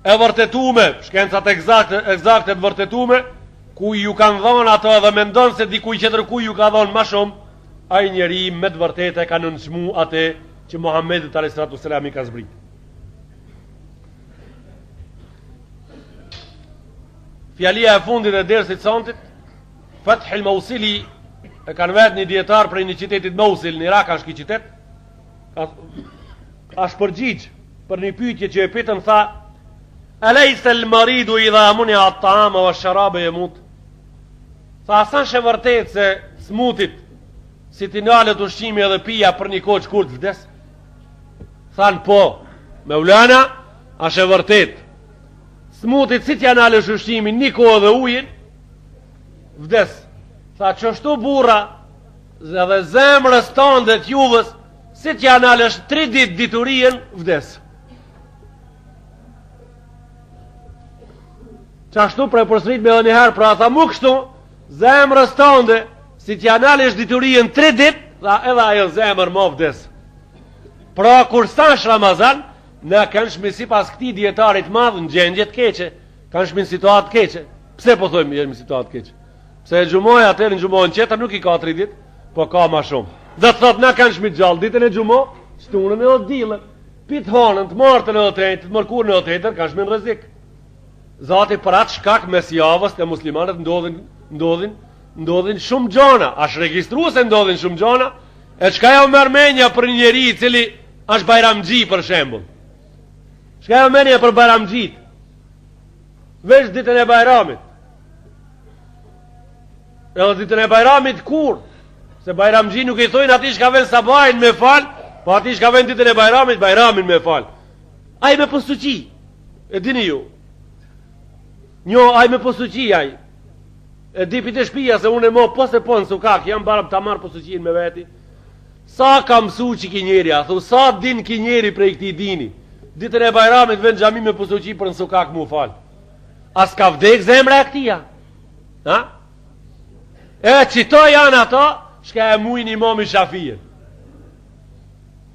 e vërtetume, shkencat egzakte, egzakte të vërtetume, kuj ju kanë dhonë ato edhe mendon se dikuj qetër kuj ju ka dhonë ma shumë, Ai njeri me të vërtetë e ka nënçmu atë që Muhammedit alayhi salatu selam i ka zbrit. Fjalia e fundit e dersit sontit, Fath el-Mausili e kanë vetë një dijetar prej një qytetit Mausil, në Irak është ky qytet, ka është përgjigj për një pyetje që e pyetën tha Alejse el-maridu idha munia at-taama wa sharabe jemut Tha a s'është e vërtetë se smutit si t'i nalet ushqimi edhe pija për një kohë shkurt vdes? Thanë po, Mevlana, është e vërtetë. Smutit si t'ja nalësh ushqimin një kohë edhe ujin, vdes. Tha qështu burra, edhe zemrës tande t'juvës, si t'ja nalësh tri ditë diturinë, vdes. Qashtu pra e përsëritëm edhe një herë, pra tha mu kështu, zemrës tande, si t'ja nalësh diturinë tri dit, tha edhe ajo zemër mo vdes. Pra kur s'është Ramazan, na kanshmi sipas këtij dijetarit madh në gjendje të keqe, kanshmi në situatë të keqe. Pse po thojmë jemi në situatë të keqe? Pse e xhumaja atëherë në xhumon tjetër nuk i ka tri dit, po ka ma shumë. Do të thotë na kanshmi gjallë ditën e xhuma, shtunën edhe t'dilën, pi t'hanën, të martën edhe të enjten, të mërkurën edhe të enjten, kanshmi në rrezik. Zati për atë shkak mes javës te muslimanët ndodhin ndodhin ndodhin shumë gjana, është regjistruar se ndodhin shumë gjana. E çka jau merr menja për një njeri i cili është bajramxhi për shembull? Çka jau menja për bajramxhit? Veç ditën e bajramit. Edhe ditën e bajramit kur? Se bajramxhi nuk i thojnë atij çka vjen sabahin me fal, po atij çka vjen ditën e bajramit, bajramin me fal. Ai me postuqi. E dini ju. Njo ai me postuqi ai. E di pi te shpia se unë e mo po se po në sukak, jam barab ta marr postuqin me veti. Sa ka mësu që ki njeri, a thu, sa din ki njeri prej këtij dini. Ditën e bajramit vjen n'xhami me postuqi për në sukak mu fal. A s'ka vdek zemra e këtija? Ha? E qito janë ato, shka e mujnë imami Shafijën.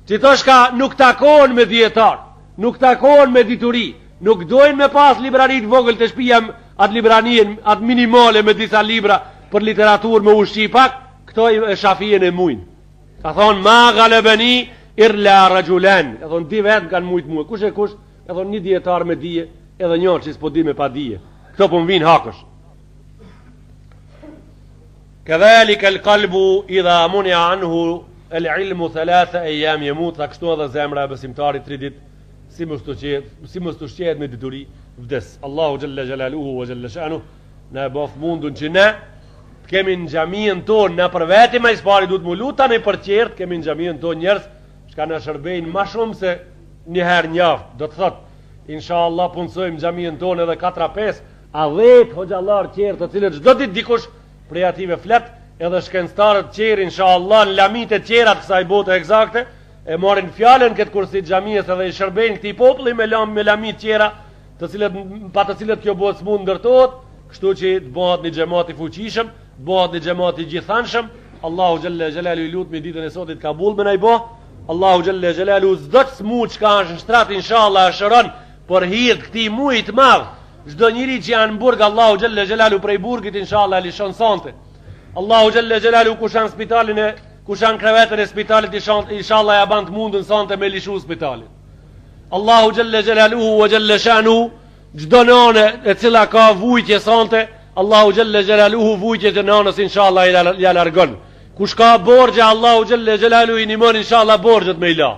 Qito shka nuk takohen me dijetar, nuk takohen me dituri, nuk dojnë me pas librari të vogël te shpia atë librarinë, atë minimale me disa libra për literaturë me ushqi pak, këto e Shafijën e mujnë. Ka thonë, ma galebeni illa rexhulen. Ka thonë, di vetë më kanë mujtë mue. Kush e kush? Ka thonë, një dijetar me dije, edhe një që s'po di me pa dije. Këto po më vinë hakësh. Kedhalike el kalbu idha munia anhu el ilmu thalatha ejam jemut, tha kështu edhe zemra e besimtarit tri dit, si mos të ushqehet, si mos të ushqehet me dituri, vdes. Allahu xhelle xhelaluhu ve xhelle shanuhu, na e boftë mundun që ne, të kemi në xhaminë tonë, na për veti ma s'pari duhet m'u lut tani për tjerë, të kemi në xhaminë tonë njerëz, çka na shërbejnë ma shumë se një herë n'javë, do të thotë, inshallah punësojmë xhaminë tonë edhe 4-5, A dhetë hoxhallarë tjerë të cilët çdo ditë dikush prej atyve flet, edhe shkencëtarët tjerë inshallah në lamitë e tjera të kësaj bote ekzakte, e marrin fjalën këtë kursi të xhamisë edhe i shërbejnë këtij populli me lam me lami tjera, të cilët pa të cilët kjo botë s'mund ndërtohet, kështu që të bëhet një xhemat i fuqishëm, të bëhet një xhemat i gjithanshëm. Allahu xhelle xhelalu i lutmi ditën e sotit kabul me na i bo. Allahu xhelle xhelalu çdo të smut çka është në shtrat inshallah e shëron për hir të këtij muaji të madh. Çdo njeri që janë në burg Allahu xhelle xhelalu prej burgit inshallah e lishon sonte. Allahu xhelle xhelalu kush janë spitalin e kush janë krevetën e spitalit inshallah ja ban të mundën sonte me lishu spitalin. Allahu xhelle xhelaluhu ve xhelle shanuhu çdo nënë e cila ka vujtje sonte Allahu xhelle xhelaluhu vujtjet e nënës inshallah ja largon. Kush ka borxhe Allahu xhelle xhelaluhu i nimon inshallah borxhet me i la.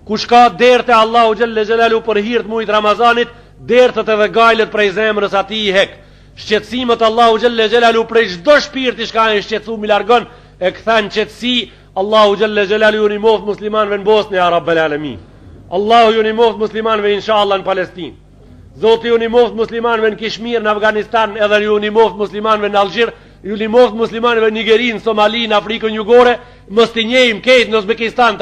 Kush ka derte Allahu xhelle xhelaluhu për hir të mujit Ramazanit, dertet edhe gajlet prej zemrës atij i hek. Shqetësimet Allahu xhelle xhelaluhu prej çdo shpirti çka e shqetësum i largon e kthen qetësi Allahu xhelle xhelaluhu ju nimoft muslimanëve në Bosnjë ja Rabbel Alemin. Allahu ju nimoft muslimanëve inshallah në Palestinë. Zoti ju nimoft muslimanëve në Kishmir, në Afganistan, edhe ju nimoft muslimanëve në Algjir, ju nimoft muslimanëve në Nigeri, në Somali, në Afrikën Jugore, mos t'i njejmë kejt në Uzbekistan,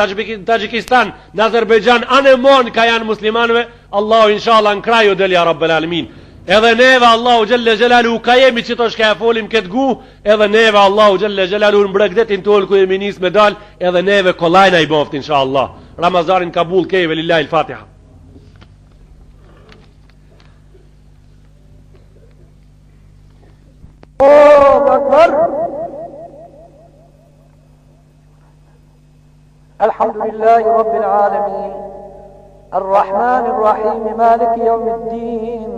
Taxhikistan, në Azerbejxhan, anë e mon ka janë muslimanëve, Allahu inshallah në krah ju del ja Rabbel Alemin. Edhe neve Allahu xhelle xhelaluhu ka jemi qëto shka e folim këtë gu, edhe neve Allahu xhelle xhelaluhu në bregdetin tonë ku jemi nis me dal, edhe neve kollaj na i boft inshallah. Ramazanin kabul kejve lillahi al-Fatiha. Allahu Akbar. الحمد لله رب العالمين الرحمن الرحيم مالك يوم الدين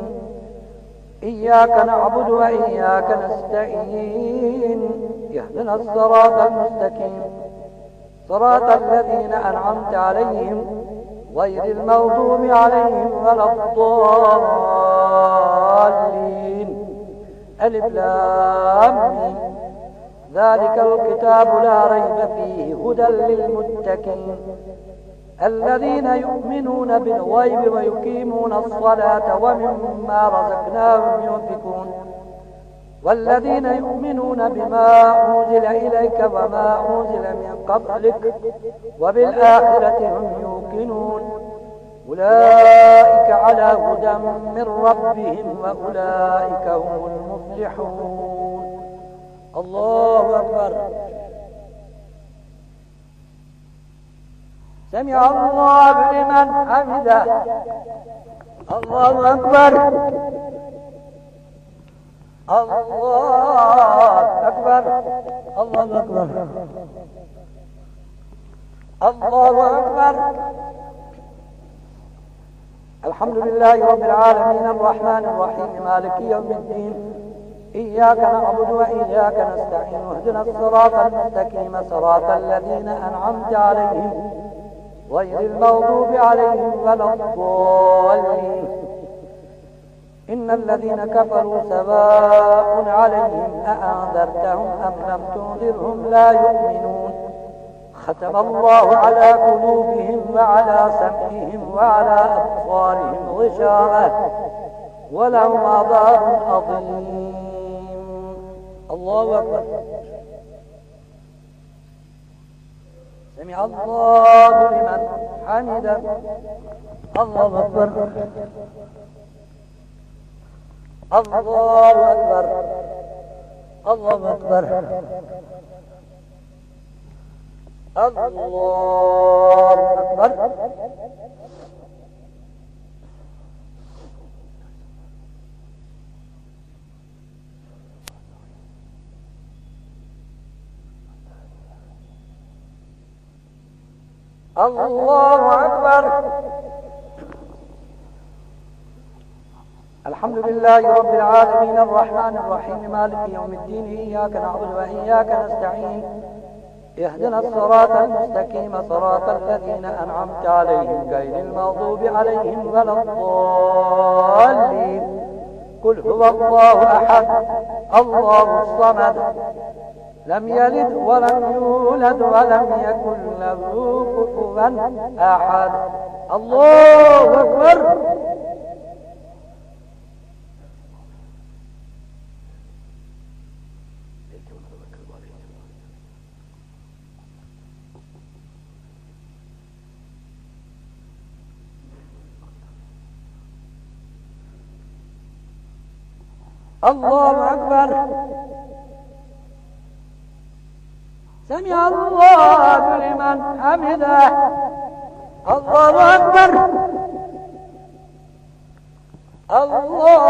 إياك نعبد وإياك نستعين اهدنا الصراط المستقيم صراط الذين أنعمت عليهم غير المغضوب عليهم ولا الضالين ألف لام ذلك الكتاب لا ريب فيه هدى للمتقين الذين يؤمنون بالغيب ويقيمون الصلاة ومما رزقناهم ينفقون والذين يؤمنون بما أنزل إليك وما أنزل من قبلك وبالآخرة هم يوقنون أولئك على هدى من ربهم وأولئك هم المفلحون الله أكبر سمع الله لمن حمده الله أكبر الله أكبر الله أكبر الله أكبر الحمد لله رب العالمين الرحمن الرحيم مالك يوم الدين إياك نعبد وإياك نستعين اهدنا الصراط المستقيم صراط الذين أنعمت عليهم غير المغضوب عليهم ولا الضالين إن الذين كفروا سواء عليهم أأنذرتهم أم لم تنذرهم لا يؤمنون ختم الله على قلوبهم وعلى سمعهم وعلى أبصارهم غشاوة ولهم عذاب عظيم الله أكبر سمع الله لمن حمده الله أكبر الله أكبر الله أكبر الله أكبر الله أكبر الحمد لله رب العالمين الرحمن الرحيم مالك يوم الدين إياك نعبد وإياك نستعين اهدنا الصراط المستقيم صراط الذين أنعمت عليهم غير المغضوب عليهم ولا الضالين قل هو الله أحد الله الصمد لم يلد ولم يولد ولم يكن له كفوا أحد الله أكبر. الله أكبر سمع الله لمن حمده الله أكبر الله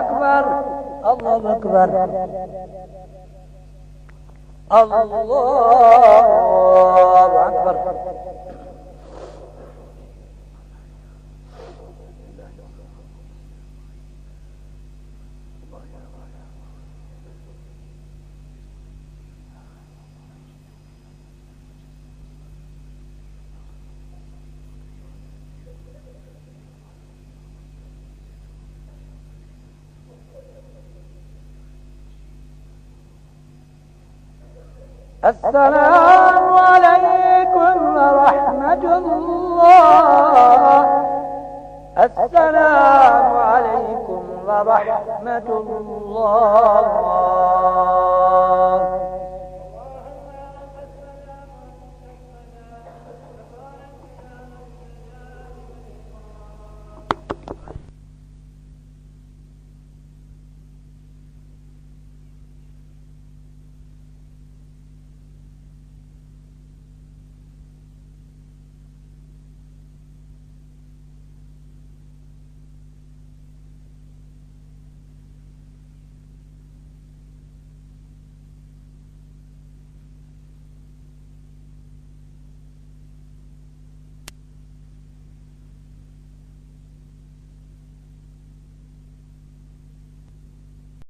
أكبر الله أكبر الله أكبر السلام عليكم ورحمة الله السلام عليكم ورحمة الله.